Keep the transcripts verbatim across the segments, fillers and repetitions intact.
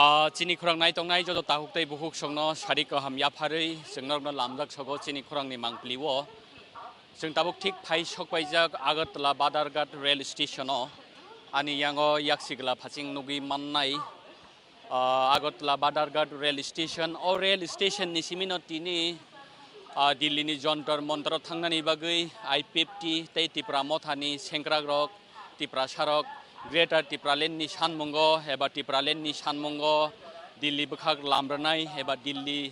Ah, chini khorang nai tongnai joto takhuk tei bukhuk songno sari kaham yapharwi chwng norokno lamjak sogo chini khorangni mangpili o. Chwng tabuk thik phai sokpaijak Agartala Badharghat rail station o. Ani yango yaksigla phaching nugwi mannai, ah, Agartala Badharghat rail station. O rail station ni simino tini, ah, Delhi ni Jontor Montor o thangnani bagwi I P F T tei Tipra Motha ni sengkrak rok, Tiprasa rok Greater Tipraland ni sanmungo eba Tipraland ni sanmungo Delhi bwkhak lamrwnai eba Delhi,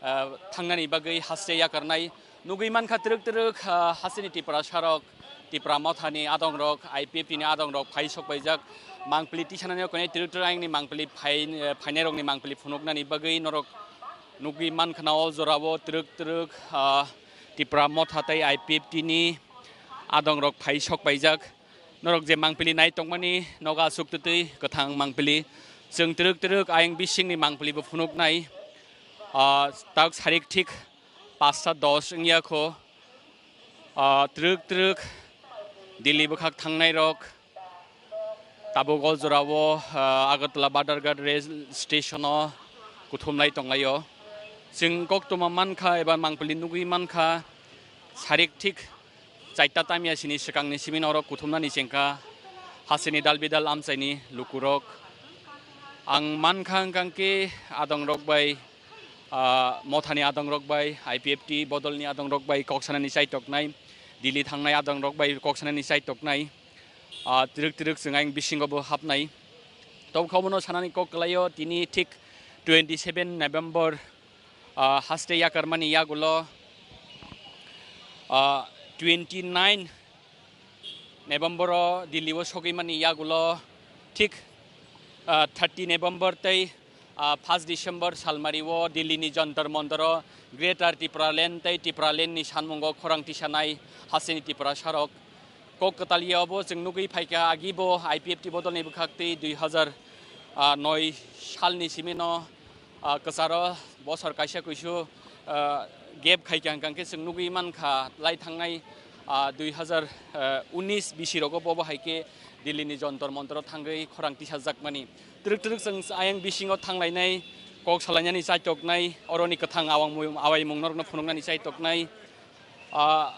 ah, thangnani bagwi haste yakarnai. Nugwi mankha twrwk twrwk, ah, hasteni Tiprasa rok, Tipra Motha ni adong rok, I P F T ni adong rok phai sokpaijak. Mangpili tisanani o kwnwi twrwk twrwk ayangni mangpili phai, eh, phainai rokni mangpili phunuknani bagwi norok nugwi mankha na o jora o twrwk twrwk, ah, Tipra Motha tei I P F T ni adong rok phai sokpaijak. Norok je mangpili nai tongmani nogo aswk twtwi kwthang mangpili. Chwng twrwk twrwk ayang bisingni mangpili bo phunuknai. Ah, tak sarik thik pasta dos wngya kho. Ah, twrwk twrwk Delhi bwkhak thangnai rok tabuk o jora o, ah, Agartala Badharghat rail station o kuthumlai tonglaio. Chwng koktwma mankha eba mangpili nugwi mankha, sarik thik chaita tamya sini swkangni simi norok kuthumnani chengkha hasteni dal bidal amchaini lukurok. Ang mankha hwnkha khe adongrok bai, ah, Mothani adongrok bai, I P F T bodolni adongrok bai kok sanani chaitoknai, Delhi thangnai adongrok bai kok sanani chaitoknai, ah, twrwk twrwk chwng ayang bisingo bo hapnai. Tobokhe obono sanani kok kwlaio, tini thik twenty seven November, ah, haste yakarmani yagulo, ah, twenty nine November o Delhi o sogwi mani yagulo thik, ah, thirty November tei, ah, first December salmari o Delhi ni Jantar Mantar o Greater Tipraland tei Tipraland ni sanmungo khorang tisanai hasteni Tiprasa rok kok kwtal ya obo chwng nugwi phaikha. Agi bo I P F T bodolni bwkhak tei dui hazar noi salni simino, ah, kwcharo bosor kaisa kuisu, ah, gap khaikha hwnkha khe chwng nugwi mankha lai thangnai, ah, dui hazar unis bisi rogo bobo hai khe Delhi ni Jantar Mantar o thangwi khorang tisajakmani. Twrwk twrwk chwng ayang bisingo thanglainai, kok salainani chaitoknai, oroni kwthang awang mui-, awaimung norokno phunuknani chaitoknai. Ah,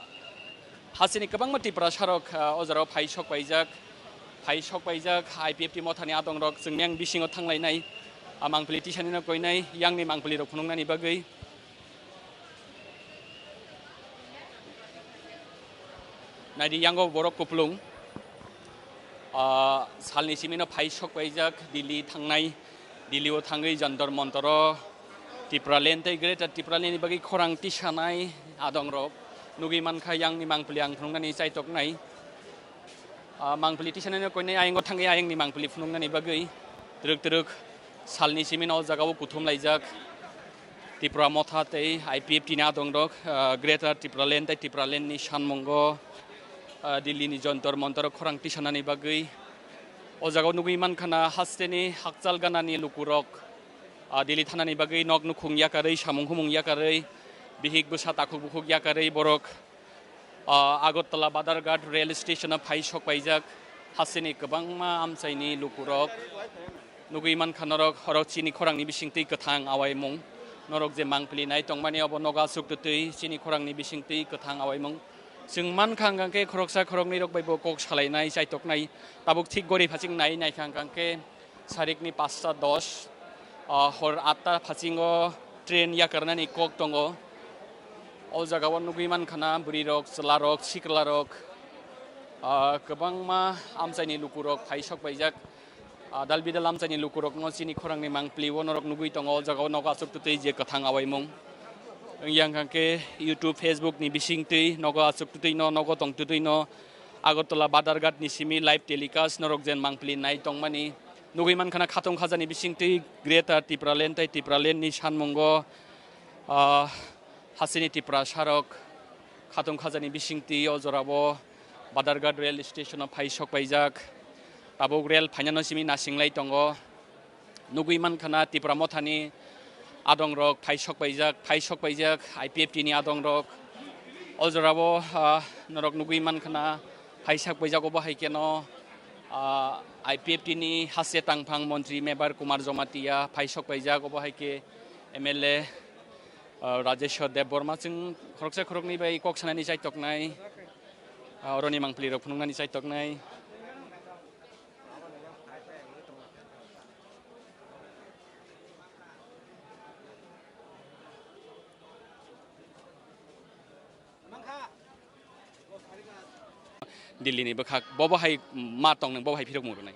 hasteni kwbangma Tiprasa rok, ah, o jorao phai sokpaijak, phai sokpaijak, I P F T Mothani adongrok chwng yang bisingo thanglainai, ah, mangpili tisanino koinai, yangni mangpili rok phunuknani bagwi. Naidi yango borok kuplung, ah, salni simino phai sokpaijak, Delhi thangnai, Delhi o thangwi Jantar Mantar o Tipraland tei Greater Tipraland ni bagwi khorang tisanai adongrok nugwi mankha, yangni mangpili ang phunuknani chaitoknai. Ah, mangpili tisanani koinai ayang o thangwi ayangni mangpili phunuknani bagwi twrwk twrwk salni simino o jaga o kuthum laijak Tipra Motha tei I P F T ni adongrok, ah, Greater Tipraland tei Tipraland ni sanmungo, ah, Delhi ni Jantar Mantar o khorang tisanani bagwi. O jaga o nugwi mankha na hasteni hakchal ganani lukurok, ah, Delhi thanani bagwi nok nukhung yakarwi, samung humung yakarwi, bihik bwsa takhuk bukhuk yakarwi borok, ah, Agartala Badharghat rail station o phai sokpaijak hasteni kwbangma amchaini lukurok. Nugwi mankha norok, oro chini khorangni bisingtwi kwthang awaimung. Norok je mangpili nai tongmani obo nogo aswk twtwi chini khorangni bisingtwi kwthang awaimung. Chwng mankha hwnkha khe khoroksa khoroknwi rok bai bo kok salainai, chaitoknai. Tabuk thik gori phaching nai naikha hwnkha khe sarikni pasta dos, ah, hor atta phasingo train yakarnani kok tongo. O jaga o nugwi mankha na bwrwi rok, chwla rok, sikla rok, ah, kwbangma amchaini lukurok phai sokpaijak. Ah, dal bidal amchaini lukurokno chini khorangni mangpili o norok nugwi tongo. O jaga o nogo aswk twtwi je kwthang awaimung. Wngya hwnkha khe YouTube, Facebook ni bisingtwi nogo aswk twtwi no, nogo tong twtwi no Agartala Badharghat ni simi live telecast norok jen mangpili nai tongmani. Nugwi mankha na khatung khajani bisingtwi Greater Tipraland tei Tipraland ni sanmungo, ah, hasteni Tiprasa rok khatung khajani bisingtwi o jora o Badharghat rail station o phai sokpaijak. Tabuk rail phainano simi nasinglai tongo. Nugwi mankha na Tipra Mothani adongrok phai sokpaijak, phai sokpaijak I P F T ni adongrok. O jora o, ah, norok nugwi mankha na phai sokpaijak obo hai kheno, ah, I P F T ni haste tangphang montri Mebar Kumar Jamatia phaisok paijak, obo hai khe M L A, uh, Rajeshwar Debbarma. Chwng khoroksa khoroknwi bai kok sanani chaitoknai, uh, oroni mangpili rok phunuknani chaitoknai. Delhi ni bwkhak bobo hai ma tong nang, bobo hai phirok mung rwnai.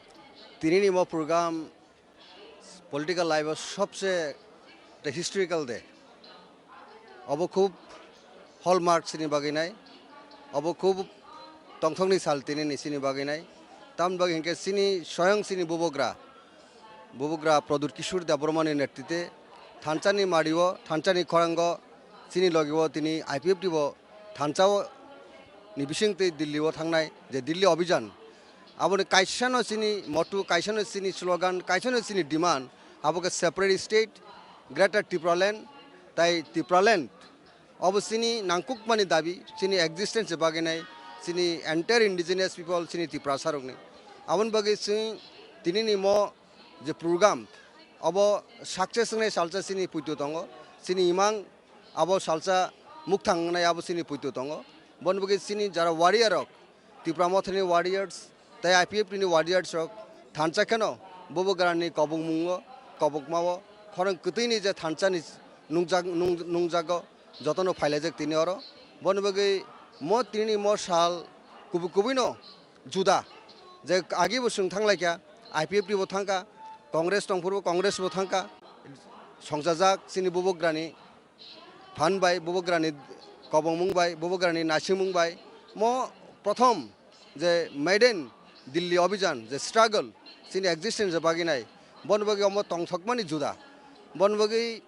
Tini ni mo program political life o sobse the historical day. Obo khub hallmark chini bagwi nai, obo khub tongthokni sal tini ni chini bagwi nai. Tamni bagwi hinkhe chini soyang chini bubagra, bubagra Pradyut Kishore Debbarma ni netrite thansa ni mari o, thansa ni khorang o chini logi o tini I P F T bo thansa o ni bising twi Delhi o thangnai je Delhi Abhijan. Aboni kaisa no chini motto, kaisa no chini slogan, kaisa no chini demand, abo khe separate state, Greater Tipraland, tai Tipraland. Obo chini nangkukmani dabi, chini existence bagwi nai, chini entire indigenous people, chini Tiprasa rokni. Aboni bagwi chwng tini ni mo je program, obo success wngnai salsa chini puito tongo, chini imang abo salsa mukthang wngnai abo chini puito tongo. Boni bagwi chini jara warrior rok, Tipra Mothani warriors, tai I P F T ni warriors rok thansa kheno bubagra ni kobongmungo, kobokmao khorang kwtwini je thansa ni nungjak-, nung-, nungjago, jotono phailajak tini oro. Boni bagwi mo tini ni mo sal kubui kubui no juda, je agi bo chwng thanglaikha, I P F T bo thangkha, Congress tongphuru Congress bo thangkha, songchajak chini bubagra ni phan bai, bubagrani kobongmung bai, bubagrani naisingmung bai, mo prothom je maiden Delhi Abhijan je struggle, chini existence je bagwi nai, boni bagwi omo tongthokmani juda, boni bagwi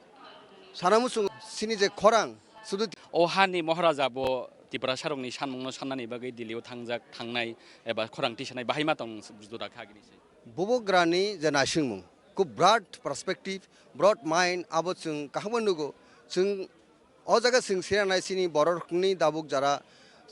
sana muchung chini je khorang sudu. O hani Maharaja bo Tiprasa rokni sanmungno sannani bagwi Delhi o thangjak, thangnai eba khorang tisanai bahai ma tong juda kha gini se. Bubagrani je naisingmung, khub broad perspective, broad mind, abo chwng kaham nugo. Chwng o jaga chwng sinanai chini borokni dabuk jara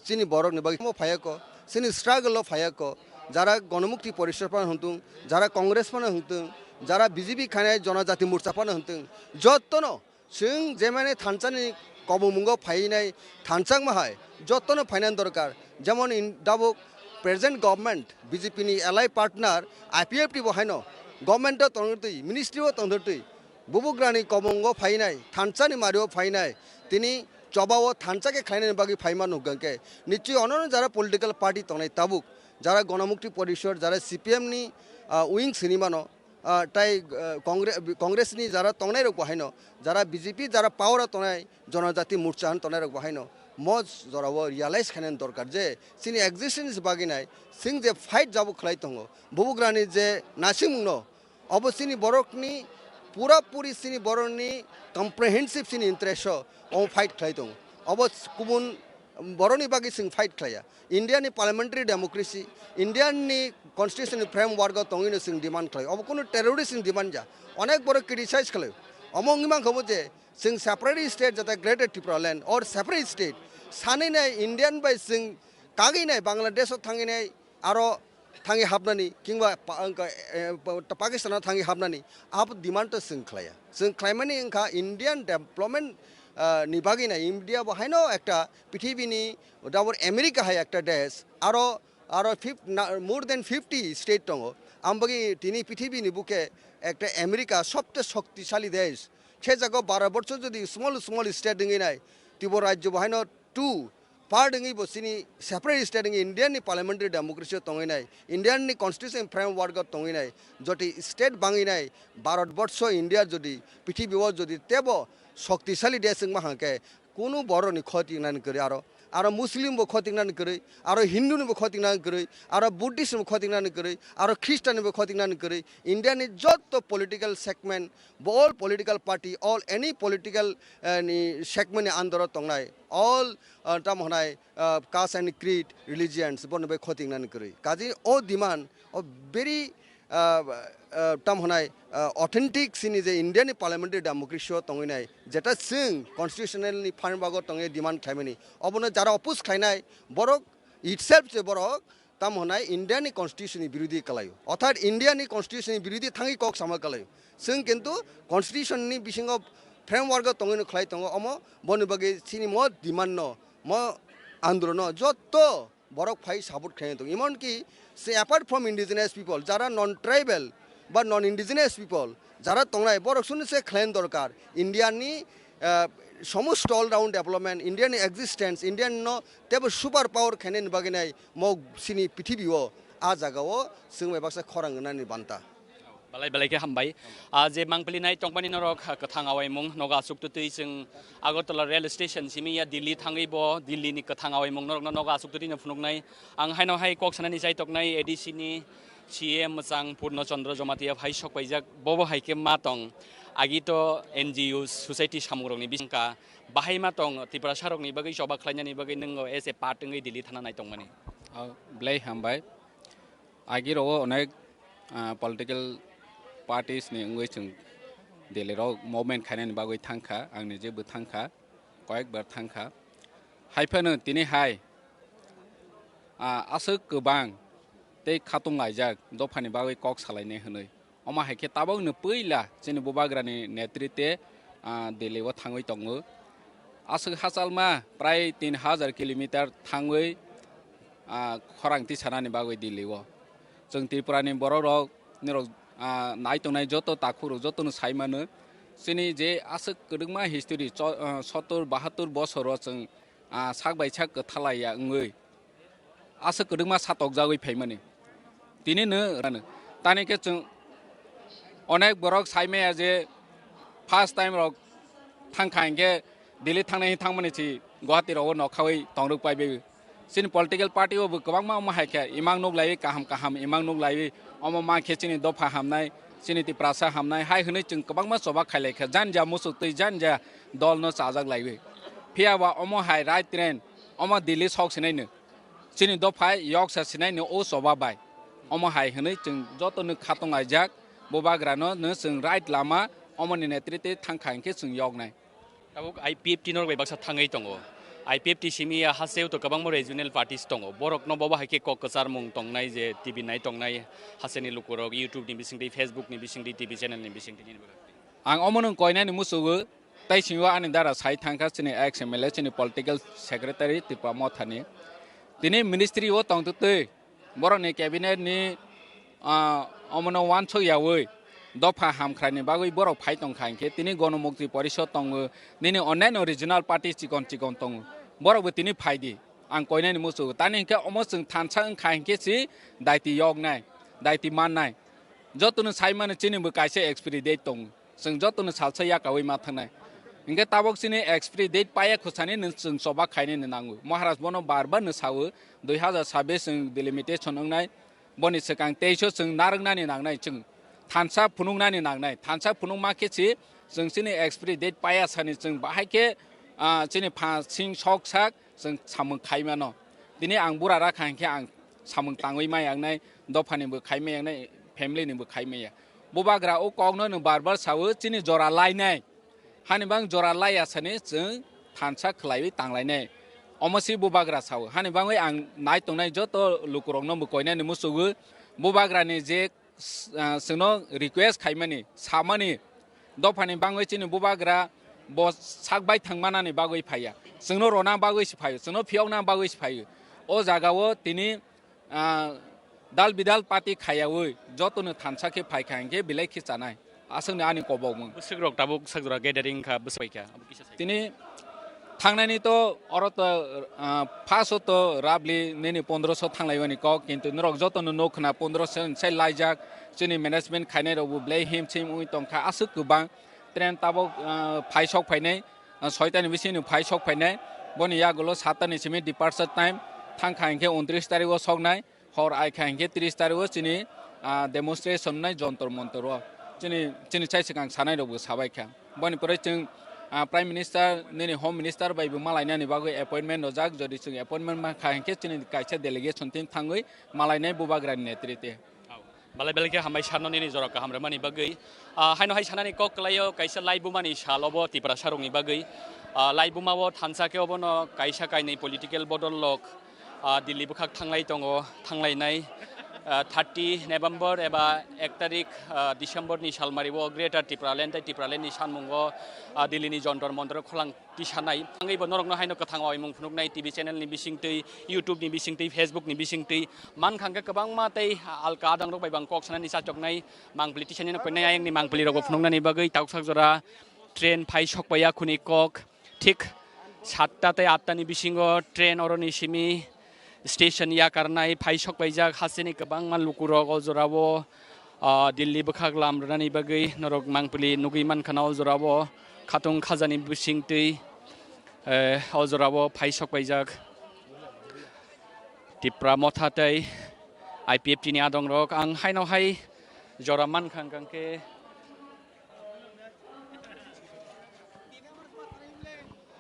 chini borokni bagwi mo phayako, chini struggle o phayako, jara Ganamukti Porishad phano hwntung, jara Congress phano hwntung, jara B J P khainai Jonojati Morcha phano hwntung, jottono chwng jemani thansani kobongmungo phainai thansa wngma hai jottono phainani dorkar. Jemon in dabuk present government B J P ni ally partner I P F T bo haino government o tongtwi, ministry o tongtwi, bubagrani kobongo phainai, thansani mario phainai, tini chobao thansa khe khlainani bagwi phaima nukgangkhe, nichoi onono jara political party tongnai tabuk, jara Ganamukti Porishad, jara C P M ni, ah, wing sini mano, ah, tai, ah, Congre-, Congress ni jara tongnai rok bo haino, jara B J P, jara power o tongnai, Jonojati Morcha hwn tongnai rok bo haino, mo jorao realize khainani dorkar je chini existence bagwi nai, chwng je fight jabo khlai tongo, bubagrani je naisingmung no, obo chini borokni pura puri chini borokni comprehensive chini interest o omo fight khlai tongo. Obo kubun borokni bagwi chwng fight khlaiya. India ni parliamentary democracy, India ni constitution ni framework o tongwino chwng demand khlai. Obo kunu terrorist ni demand ya. Onek borok criticize khlai. Omo wngwi mankha bo je chwng separate state jata Greater Tipraland or separate state sanwi nai Indian bai chwng kagwi nai Bangladesh o thangwi nai aro thangwi hapnani kingba pa-, wngkha, eh, pa-, Pakistan o thangwi hapnani abo demand to chwng khlaiya. Chwng khlaimani wngkha Indian development, ah, ni bagwi nai India bo haino ekta pithibini dabur America hai ekta desh aro, aro fif-, na-, more than fifty state tongo. Ambagwi tini pithibini buke ekta America sobte shoktisali desh. Khe jago Bharat borso jodi small small state wngwi nai, Tripura rajyo bo haino two part wngwi bo chini separate state wngwi Indian ni parliamentary democracy o tongwi nai, Indian ni constitution framework o tongwi nai, jodi state bangwi nai, Bharat borso India jodi, prithibi o jodi tebo shoktisali desh wngma hangkhe, kunu borok ni khoti nani kwrwi aro, aro Muslim bo khoti nani kwrwi, aro Hindu ni bo khoti nani kwrwi, aro Buddhist ni bo khoti nani kwrwi, aro Christian ni bo khoti nani kwrwi, India ni jotto political segment, all political party, all any political, eh, ni segment ni under o tongnai, all, eh, tamo hwnai, eh, caste and creed, religions, bono bai khoti nani kwrwi. Kaji o demand, o very, ah, ah, tam hwnai, ah, authentic chini je India ni parliamentary democracy o tongwi nai, jeta chwng constitutional ni phan bago tongwi demand khlaimani, obono jara oppose khlainai, borok itself je borok Tamo hwnai India ni constitution ni birodhi kalaio. Orthat India ni constitution ni birodhi thangwi kok sama kalaio. Chwng kintu constitution ni bisingo framework o tongwi no khlai tongo omo, boni bagwi chini mo demand no, mo andolon no jotto borok phai support khlai tong. Emon ki se apart from indigenous people, jara non tribal ba non indigenous people, jara tongnai borok sunu se khlai dorkar. India ni, ah, somosto all round development, India ni existence, India no tebo super power khainani bagwi nai mo sini prithibi o, a jaga o chwng bai baksa khorang wngnani banta. Belai belai khe hambai. Ah, je mangpili nai tongmani norok, ah, kwthang awaimung nogo aswk twtwi chwng Agartala rail station simi ya Delhi thangwi bo Delhi ni kwthang awaimung norokno nogo aswk twtwi no phunuknai. Ang haino hai kok sanani chaitoknai A D C ni C M mwchang Purno Chandra Jamatia phai sok paijak, bobo hai khe ma tong agi to N G Os, society samungrokni bisingka bahai ma tong Tiprasa rokni bagwi choba khlainani bagwi nwng as a part wngwi Delhi thana nai tongmani. Oh, belai hambai. Agi rogo onek, ah, political parties ni wngwi chwng Delhi rok movement khainani bagwi thangkha, ang nijebo thangkha, koyek bar thangkha. Haiphano tini hai, ah, aswk kwbang tei khatung laijak dophani bagwi kok salainai hwnwi. Omo hai khe tabokno puila chini bubagrani netrite, ah, Delhi o thangwi tongo. Aswk hachalma prai tin hajar kilometer thangwi, ah, khorang tisanani bagwi Delhi o. Chwng Tripura ni borok rok, nirok, ah, nai tongnai joto takhuk rok joto no sai mano. Chini je aswk kwrwngma history cho-, ah, sottor bahattor bosor o chwng, ah, sak bai sak kwthalai ya wngwi aswk kwrwngma satokjagwi phaimani. Tini no rano. Tani khe chwng onek borok sai maya je first time rok thangkha hinkhe Delhi thangnai thangmani si Guwahati rogo nokhawi tongrwk paibai. Chini political party o bo kwbangma omo hai khe imang nuk laiwi kaham kaham imang nuk laiwi omo ma khe chini dopha hamnai, chini Tiprasa hamnai hai hwnwi chwng kwbangma choba khailai kha janja muchuk twi janja dol no chajak laiwi. Phiya ba omo hai right train omo Delhi sok sinai no. Chini dopha yoksa sinai no o choba bai. Omo hai hwnwi chwng joto no khatung laijak, bubagra no no chwng right lama omo ni netrite thangkha hinkhe chwng yoknai. Tabuk I P F T norok bai baksa thangwi tongo. I P F T simi ya hasteo to kwbangma regional parties tongo. Borok no bobo hai khe kok kwchar mung tongnai je T V nai tongnai hasteni lukurok YouTube ni bisingtwi, Facebook ni bisingtwi, T V channel ni bisingtwi nini bagwi. Ang omo nwng koinani musugo, tei singo ani dara sai thangkha chini ex M L A, chini political secretary Tipra Mothani. Tini ministry o tongtwtwi borokni cabinet ni, ah, omono wansuk yawi dopha hamkrai ni bagwi borok phai tongkha hinkhe tini Gonomukti Porishod tongo, nini onnaino regional party chikon chikon tongo, borok bo tini phai di, ang koinani musugo. Tani hinkhe omo chwng thansa wngkha hinkhe si daiti yoknai, daiti mannai. Jotono sai mano chini bo kaisa expiry date tongo. Chwng jotono salsa yakaui ma thangnai. Hinkhe tabok chini expiry date paiya khosani nwng chwng choba khainani nango. Maharaj bono bar bar no sao, dui hazar sabbish chwng delimitation wngnai. Boni swkang teiso chwng narwknani nangnai, chwng thansa phunuknani nangnai. Thansa phunukma khe si chwng chini expiry date paiya sani chwng bahai khe, ah, chini pha sing sok sak chwng samung khai mano. Tini ang bura rakha hinkhe ang samung tangwi ma yaknai, dophani bo khai ma yaknai, family ni bo khai ma ya. Bubagra o kokno no bar bar sao, chini jora lainai. Hani bang jora laiya sani chwng thansa khwlaiwi tanglainai. Omo si bubagra sao. Hani bangwi ang nai tongnai joto lukurokno bo koinani musugo. Bubagrani je s-, ah, chwngno request khaimani, samani, dophani bangwi chini bubagra bo sak bai thang manani bagwi phaiya. Chwngno rona bagwi se phaio, chwngno phiyokna bagwi se phaio. O jagao tini, ah, dal bidal party khayaui jotono thansa khe phaikha hinkhe belai khe chanai. Aswkni ani kobokmung. Bwswk rok tabuk sak jora gathering kha, bwswk kha. Tini thangnani to oro to, ah, first o to roughly nini pondroso thanglaiwani kok, kintu norok jotono nuk khna pondroso sai laijak, chini management khainai rokbo belai him chim wngwi tongkha, aswk kwbang train tabok, ah, phai sok phainai, ah, soitani bisingni phai sok phainai, boni yagulo satani simi departure time thangkha hinkhe untris tarikgo soknai. Hor ai kha hinkhe tris tarikgo chini, ah, demonstration nai Jontor Montor o. Chini, chini chai swkang sanai rokbo sabai kha. Boni pore chwng, ah, Prime Minister, nini Home Minister bai bo malainani bagwi appointment rojak. Jodi chwng appointment mankha hinkhe chini kaisa delegation team thangwi malainai bubagrani netrite. Belai belai khe hambai sarno nini jora kaham rwmani bagwi. Ah, haino hai sanani kok kwlaio kaisa laibumani sal obo Tiprasa rokni bagwi. Ah, laibuma o thansa khe obono kaisa kainwi political bodol lok, Ah, Delhi bwkhak thanglai tongo, thanglainai, ah, thirty November eba ek tarik, ah, December ni salmari o Greater Tipraland tei Tipraland ni sanmungo, ah, Delhi ni Jontor Montor o kholang tisanai. Angwi bo norokno haino kwthang waimung phunuknai T V channel ni bisingtwi, YouTube ni bisingtwi, Facebook ni bisingtwi. Mankha hwnkhe kwbangma tei alka adang rok bai bang kok sanani chachoknai, mangpili tisanino koinai ayang ni mangpili rok bo phunuknani bagwi tauksak jora train phai sokpaiya khuni kok. Thik satta tei atta ni bisingo train oroni simi station yakarnai phai sokpaijak, hasteni kwbangma lukurok o jorao, ah, Delhi bwkhak lam rwnani bagwi norok mangpili nugwi mankha na o jorao khatung khajani bisingtwi, eh, o jorao phai sokpaijak Tipra Motha tei I P F T ni adongrok. Ang haino hai jora mankha hwnkhe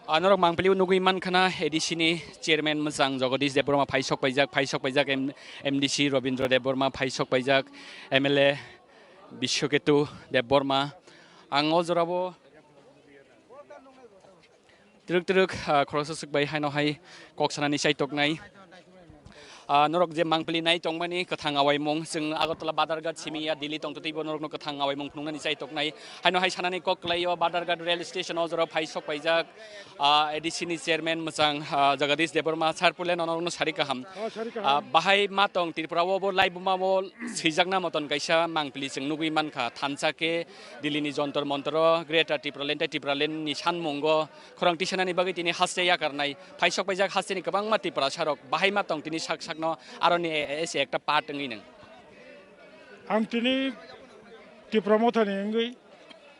Ah, norok mangpili o nugwi mankha na A D C ni chairman mwchang Jagadish Debbarma phai sokpaijak, phai sokpaijak M-, M D C Robindra Debbarma phai sokpaijak, M L A Biswaketu Debbarma. Ang o jorao twrwk twrwk, ah, khoroksa swk bai haino hai kok sanani chaitoknai. Ah, norok je mangpili nai tongmani kwthang awaimung, chwng Agartala Badharghat simi ya Delhi tongtwtwi bo norokno kwthang awaimung phunuknani chaitoknai. Haino hai sanani kok kwlaio Badharghat rail station o jorao phai sokpaijak, ah, A D C ni chairman mwchang, ah, Jagadish Debbarma sir puila no norokno sari kaham. Ah, bahai ma tong Tripura o bo laibuma o swijakna moton kaisa mangpili chwng nugwi mankha, thansa khe Delhi ni Jontor Montor o Greater Tipraland tei Tipraland ni sanmungo khorang tisanani bagwi tini haste yakarnai. Phai sokpaijak hasteni kwbangma Tiprasarok bahai ma tong tini sak sakno aroni e-, e-, ese ekta part wngwi nang. Ang tini Tipra Mothani wngwi,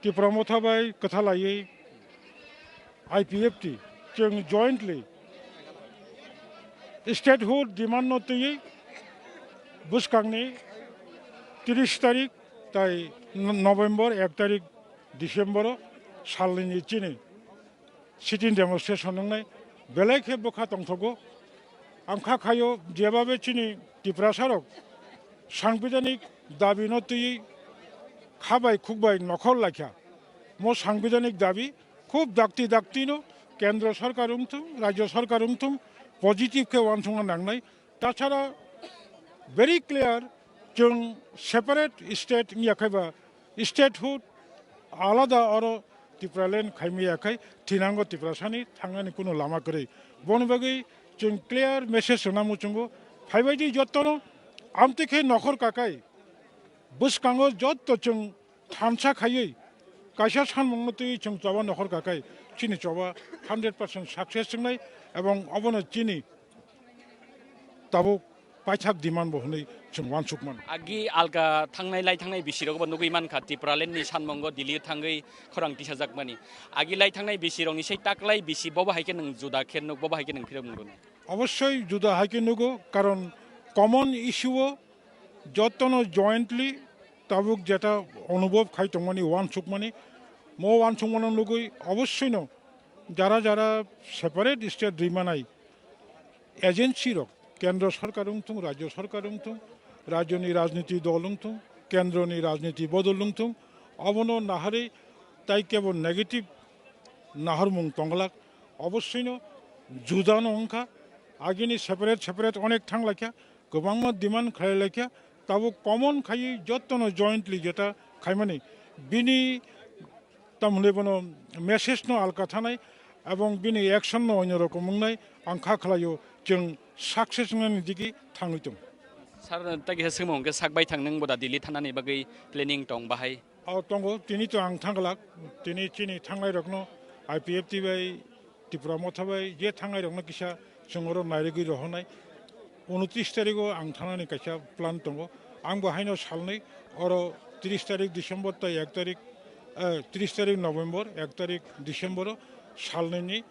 Tipra Motha bai kwtha laiwi I P F T chwng jointly statehood demand no twiwi bwskangni tris tarik tai November ek tarik December o salnini chini sitting demonstration wngnai, belai khe bwkha tongthogo. Ang kha khaio, jebabe chini Tiprasarok sangbidanik dabi no twiwi kha bai khuk bai nokhor laikha. Mo sangbidanik dabi khub dakti dakti no kendro sorkar wngthung, rajyo sorkar wngthung, positive khe uansukna nangnai. Tachara very clear, chwng separate state wngya khai ba, statehood alada oro Tipraland khaimaya khai thinango Tiprasani thangnani kuno lama kwrwi. Boni bagwi chwng clear message rwna muchungo, phaibaidi jottono amtwi khe nokhor kakai bwskango jotto chwng thansa khaiwi kaisa sanmungno twiwi chwng choba nokhor kakai chini choba hundred percent success wngnai, ebong obono chini tabuk paithak demand bo hwnwi chwng uansukmano. Agi alka thangnai lai thangnai bisirokbo nugwi mankha Tipraland ni sanmungo Delhi thangwi khorang tisajakmani. Agi lai thangnai bisirokni sei taklai bisi bobo hai khe nwng juda khe nuk, bobo hai khe nwng phirok nukgo. Obossoi juda hai khe nugo, karon common issue o jottono jointly tabuk jeta onubhob khai tongmani, uansukmani, mo uansukmano nugwi obossoino jara jara separate state rwi manai agency rok, kendro sorkar wngthung, rajyo sorkar wngthung, rajyoni rajniti dol wngthung, kendroni rajniti bodol wngthung, obono naharwi tai kebo negative nahormung tongglak, obossoino judano wngkha, agini separate separate onek thanglaikha, kwbangma demand khlailaikha, tabuk common khaiwi jottono jointly jeta khaimani, bini tamhwnwi bono message no alka thanai, ebong bini action no onyo rokom wngnai, ang kha khlaio chwng success wngnani digi thangwi tong. Sir, tagi ha swngmung hwnkhe sak bai thang nwng boda Delhi thanani bagwi planning tong bahai? O tongo, tini to ang thangglak, tini chini thangnai rokno I P F T bai, Tipra Motha bai, je thangnai rokno kisa chwng oro nairigwi rohornai. Unotris tarigo ang thangnani kaisa plan tongo. Ang bo haino salnwi oro tris tarik December tai ek tarik, eh, tris tarik November, ek tarik December o salnwini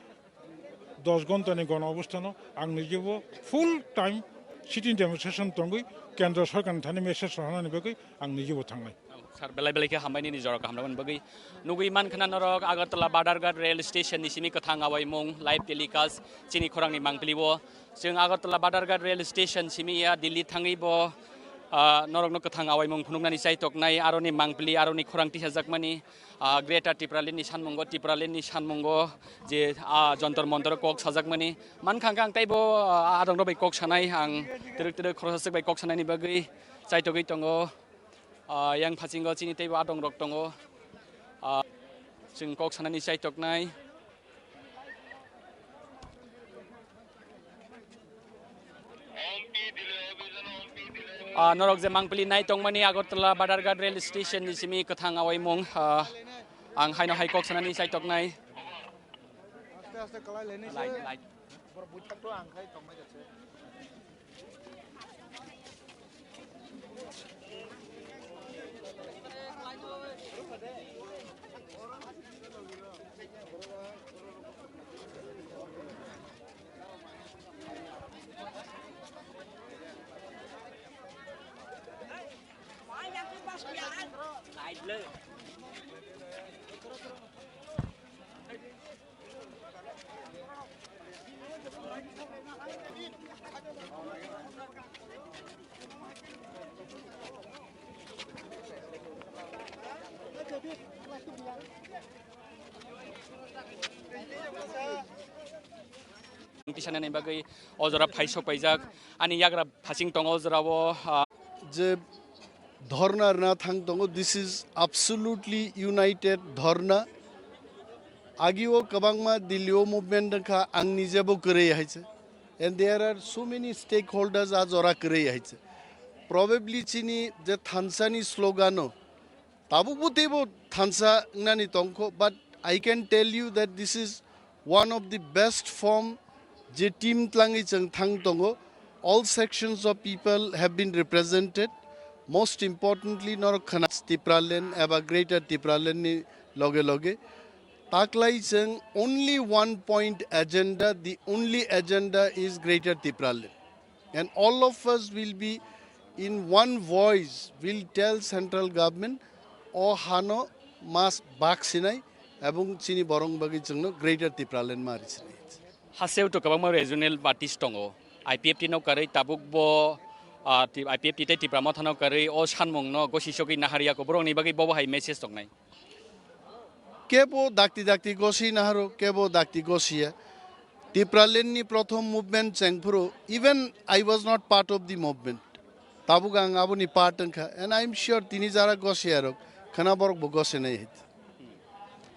dos ghontani gono obosthano ang nijebo full time sitting demonstration tongwi kendro sorkarni thani message rohornani bagwi ang nijebo thangnai. Sir, belai belai khe hambai nini jorok kaham rwmani bagwi. Nugwi mankha na norok Agartala Badharghat rail station ni simi kwthang awaimung live telecast chini khorangni mangpili o. Chwng Agartala Badharghat rail station simi ya Delhi thangwi bo, Ah, norokno kwthang awaimung phunuknani chaitoknai, aroni mangpili, aroni khorang tisajakmani, ah, Greater Tipraland ni sanmungo, Tipraland ni sanmungo je, ah, Jontor Montor kok sajakmani. Mankha hwnkhe ang teibo, ah, adongrok bai kok sanai, ang twrwk twrwk khoroksa swk bai kok sanaini bagwi chaitogwi tongo. Ah, yang phasingo chini teibo adongrok tongo. Ah, chwng kok sanani chaitoknai. Ah, norok je mangpili nai tongmani Agartala Badharghat rail station ni simi kwthang awaimung, ah, ang haino hai kok sanani chaitoknai. Light, light. Tisanani bagwi o jora phai sok paijak. Ani yagra phasing tongo o jorao, ah, Je dhorna rwna thang tongo, this is absolutely united dhorna. Agio kwbangma Delhi o movement wngkha, ang nijebo kwrwi hai se. And there are so many stakeholders a jora kwrwi hai se. Probably chini je thansa ni slogan o, tabukbo teibo thansa wngnani tongkho, but I can tell you that this is one of the best form je team tlangwi chwng thang tongo. All sections of people have been represented. Most importantly, norok khana Tipraland eba Greater Tipraland ni loge loge taklai chwng only one point agenda, the only agenda is Greater Tipraland. And all of us will be in one voice, will tell central government, o hano mas bak sinai, ebong chini borong bagwi chwngno Greater Tipraland ma ri sinai. Haseo to kwbangma regional parties tongo. I P F T no karwi tabuk bo, ah, ti-, I P F T tei Tipra Motha no karwi o sanmung no gosi sogwi nahariya ko borok ni bagwi bobo hai message tongnai. Kebo dakti dakti gosi naharo, kebo dakti gosiya. Tipraland ni prothom movement chengphuru, even I was not part of the movement. Tabuk ang aboni part wngkha, and I am sure tini jara gosiya rok, khana borok bo gosi nai hai.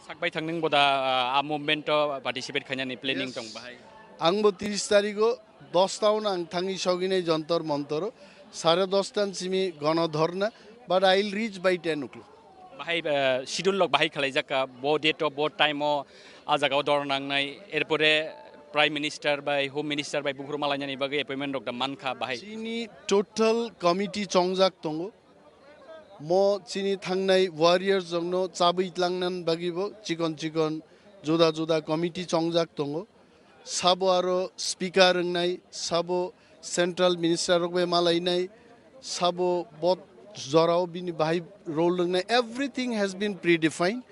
Sakbai thang nung boda, ah, a movement o participate khainani planning Yes. tong bahai. Ang bo tris tarigo dos ta o ang thangwi sogwi nai Jontor Montor o, sare dos ta simi gono dhorna, but I will reach by ten o'clock. Bahai, ah, schedule lok bahai khalaijak ka, bo date o, bo time o, a jaga o dor nangnai, erpore Prime Minister bai, Home Minister bai buphuru malainani bagwi appointment rok da mankha bahai. Chini total committee chongjak tongo. Mo chini thangnai warriors rokno chabwi tlangnan bagwi bo chikon chikon juda juda committee chongjak tongo. Sabo aro speaker wngnai, sabo central minister rok bai malainai, sabo bo jorao bini bahai role wngnai. Everything has been predefined.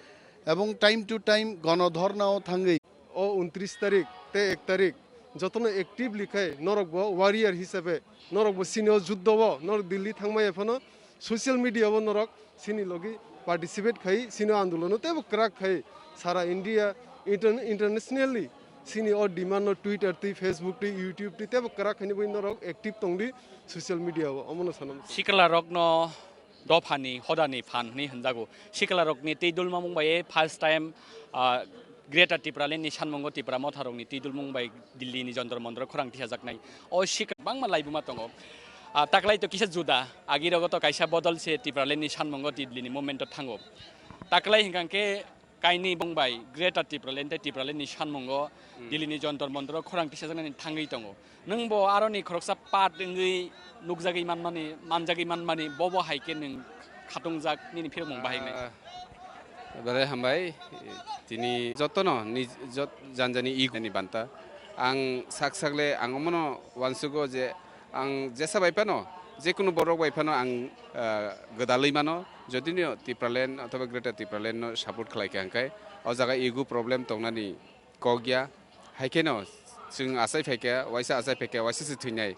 Ebong time to time gono dhorna o thangwi. O untris tarik tei ek tarik jotono actively khai norok bo warrior hisabe norok bo sini o juddo o norok Delhi thangmaya phano social media o norok sini logi participate khai sini o andolon o teibo kwrak khai sara India inter-, internationally sini o demand no Twitter twi Facebook twi YouTube twi teibo kwrak khaini bai norok active tongdi social media o omono sanam. Sikla rokno dophani hodani phan hwnwi hwnjago. Siklarokni twi dulmamung bai first time, ah, Greater Tipraland ni sanmungo Tipra Motharokni twi dulmung bai Delhi ni Jontor Montor khorang tisajaknai. O sikla bangma laibuma tongo. Ah, taklai to kisa juda, agi rogo to kaisa bodol se Tipraland ni sanmungo Delhi ni movement o thango. Taklai hwnkha khe kaini bongbai Greater Tipraland tei Tipraland ni sanmungo Hmm. Delhi ni Jontor Montor o khorang tisajaknani thangwi tongo. Nwng bo aroni khoroksa part wngwi nukjagwi manmani, manjagwi manmani, bobo hai khe nwng khatungjak nini phirokmung bahai wngnai? Ah, belai hambai, tini jotono ni jot-, janjani ego ni banta. Ang sak sakle ang omono uansugo je ang jesa bai phano, jekunu borok bai phano ang, ah, gwdalwi mano, jodino Tipraland othoba Greater Tipraland no support khlai kha hwnkhe, o jaga ego problem tongnani kok ya. Hai kheno chwng achai phaikha, waisa achai phaikha, waisa se thwinai.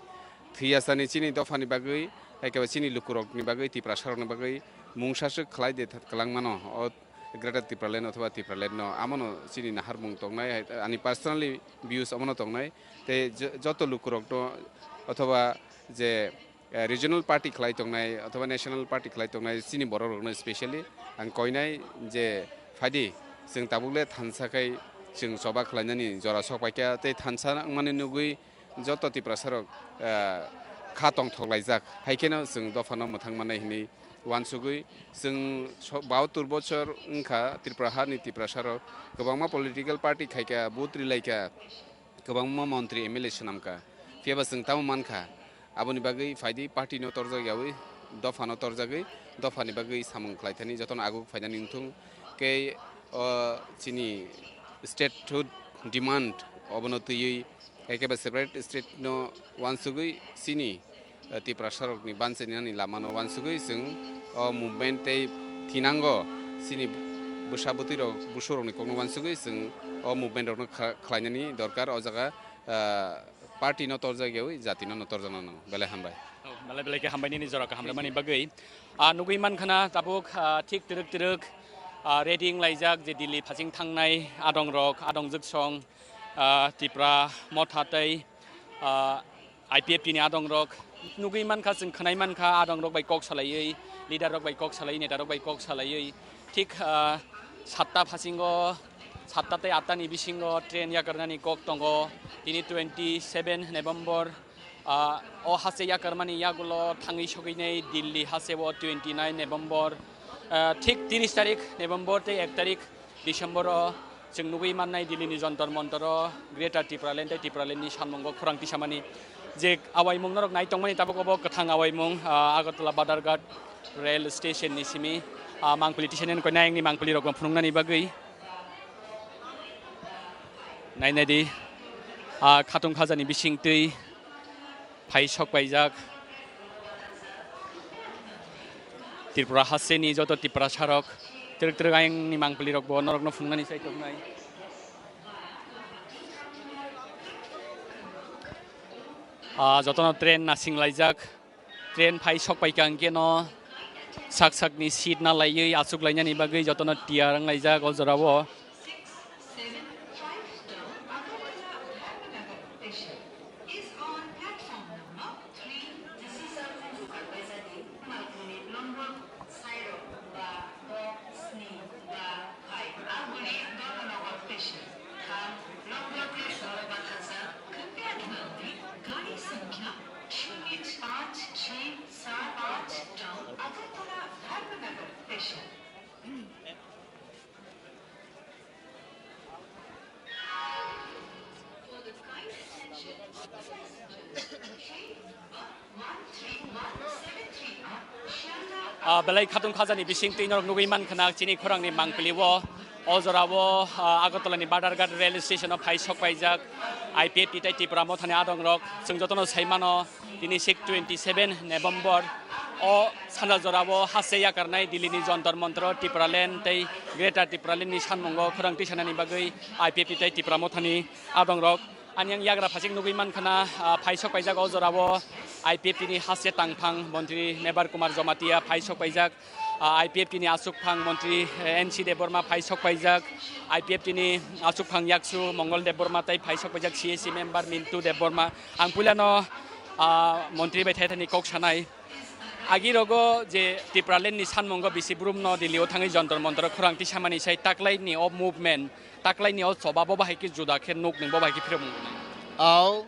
Thwiyasani chini dophani bagwi, hai khe ba chini lukurokni bagwi, Tiprasarokni bagwi mungsa swk khlai de th-, kwlangmano o Greater Tipraland othoba Tipraland no, amono chini naharmung tongnai, ani personally views omono tongnai. Tei jo-, joto lukurokno othoba je, eh, regional party khlai tongnai othoba national party khlai tongnai chini borokrokno specially ang koinai je, phaidi, chwng tabukle thansa khai chwng choba khlainani jora sok paikha, tei thansa wngmani nugwi joto Tiprasarok, eh, kha tongthok laijak, hai kheno chwng dophano mwthang mannai hwnwi uansugwi chwng so-, bahatur bochor wngkha Tripura hani Tiprasarok kwbangma political party khaikha, vote rilaikha, kwbangma montri M L A swnamkha, phiyaba chwng tamo mankha, aboni bagwi phaidi party no torjak yaui, dopha no torjagwi, dophani bagwi samung khlaithani jotono aguk phainani wngthung. Kei o chini statehood demand obono twiwi, ekebe separate state no uansugwi chini, eh, Tiprasarokni banchainani lamano uansugwi chwng o movement tei thinango chini bwsa bwtwirok, busurokni kokno uansugwi chwng o movement rokno kha-, khlainani dorkar. O jaga, eh, party no torjak yaui jati no, no torjakna nango. Belai hambai. Oh, belai belai khe hambai nini jora kaham rwmani bagwi. Ah, nugwi mankha na tabuk, ah, thik twrwk twrwk, ah, ready wnglaijak je Delhi phasing thangnai adongrok, adongjwk song, ah, Tipra Motha tei, ah, I P F T ni adongrok. Nugwi mankha, chwng khwnai mankha, adongrok bai kok salaiwi, leader rok bai kok salaiwi, neta rok bai kok salaiwi. Thik, ah, satta phasingo, satta tei atta ni bisingo train yakarnani kok tongo. Tini twenty seven November, ah, o haste yakarmani yagulo thangwi sogwinai Delhi haste o twenty nine November. Ah, thik tris tarik November tei ek tarik December o chwng nugwi mannai Delhi ni Jantar Mantar o Greater Tipraland tei Tipraland ni sanmungo khorang tisamani je awaimung norok nai tongmani tabuk obo kwthang awaimung, ah, Agartala Badharghat rail station ni simi, ah, mangpili tisainani koinai ayangni mangpili rok phunuknani bagwi. Nai nai di, ah, khatung khajani bising twi phai sok paijak. Tripura hasteni joto Tiprasarok twrwk twrwk ayangni mangpili rok bo norokno phunuknani sai tongmai. Ah, jotono train nasing laijak. Train phai sok paikha hwnkhe no sak sakni seat na laiwi achuk lainani bagwi jotono tiyar wng laijak o jorao. Ah, belai khatung khajani bising twi norok nugwi mankha na chini khorangni mangpili o, o jora o, ah, Agartala ni Badharghat rail station o phai sok paijak I P F T tei Tipra Mothani adongrok. Chwng jotono sai mano, tini sik twenty seven November o sanja jora o haste yakarnai Delhi ni Jantar Mantar o Tipraland tei Greater Tipraland ni sanmungo khorang tisanani bagwi I P F T tei Tipra Mothani adongrok. Ani ang yagra phasik nugwi mankha na, ah, phai sok paijak o jora o I P F T ni haste tangphang montri Mebar Kumar Jamatia phai sok paijak, ah, I P F T ni aswkphang montri, eh, N C Debbarma phai sok paijak, I P F T ni aswkphang yaksu Mongol Debbarma tei phai sok paijak C A C member Mintu Debbarma. Ang puilano, ah, montri bai thaithani kok sanai. Agi rogo je Tipraland ni sanmungo bisi brumno Delhi o thangwi Jantar Mantar o khorang tisamani sai taklaini o movement, taklaini o choba bo bahai khe juda khe nuk nung bo bahai khe phirok nung. Au,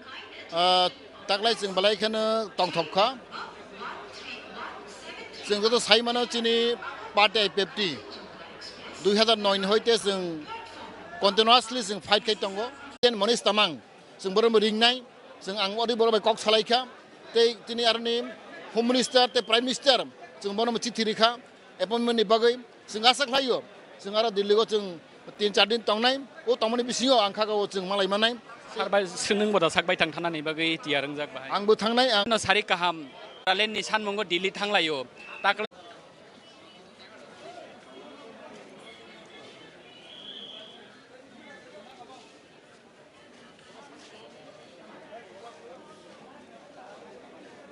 ah, taklai chwng belai kheno tongthok kha. Chwng joto sai mano chini party I P F T dui hazar noi ni hoite chwng continuously chwng fight khai tongo. Ken Manish Tamang, chwng borokno ringnai, chwng ang ori borok bai kok salai kha. Tei tini aroni Home Minister tei Prime Minister chwng bono chithi rikha appointment ni bagwi. Chwng asa khlaio, chwng aro Delhi o chwng tin char din tongnai. O tongmani bisingo ang kha o chwng malai manai. Sar bai, swngwng bo da sak bai thang thanani bagwi tiyar wngjak bahai. Ang bo thangnai, ang no sari kaham. Tipraland ni sanmungo Delhi thanglaio. Takla